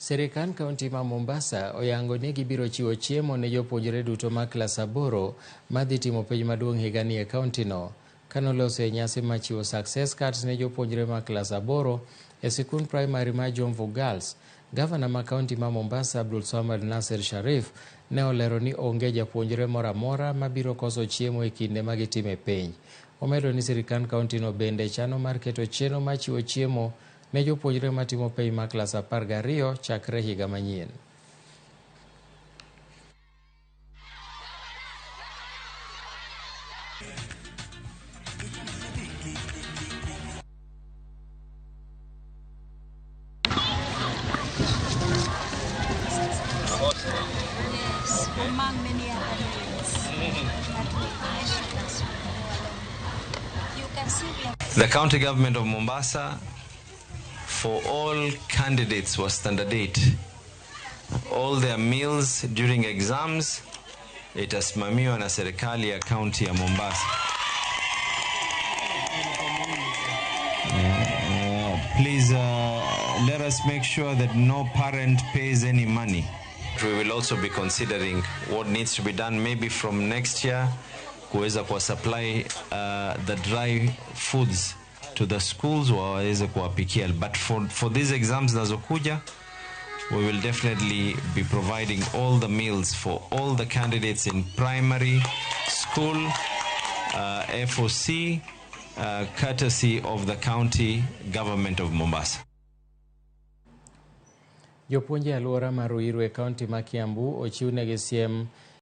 Sirikand kaunti ma Mombasa oyango ni gibiro chiwo chiemo ne jopuonjre duto ma klas 8 madhi timo penj maduong' higani e kauntino. Kanoloso e nyasi mar chiwo success cards ne jopuonjre ma klas 8 e sikund primary ma Jomvu Girls, gavana ma kaunti ma Mombasa Abdulswamad Nassir Sharif ne olero ni onge japuonjre moro amora mabiro koso chiemo e kinde ma gitime penj. Omedo ni sirikand kauntino bende chano mar keto chenro mar chiwo chiemo ne jopuonjre matimo penj mar klas 12 chakre higa manyien. Yes, among many other things that we mentioned as we go along. You can see we have The county government of Mombasa, for all candidates was standard 8. All their meals during exams itasimamiwa na serikali ya county ya Mombasa. Please let us make sure that no parent pays any money. We will also be considering what needs to be done maybe from next year kuweza kuwa supply the dry foods to the schools waweze kuwapikia, but for these exams zinazokuja we will definitely be providing all the meals for all the candidates in primary school, FOC, courtesy of the county government of Mombasa. Jopuonj e alwora mar Ruiru e kaunti ma Kiambu ochiwnegi siem.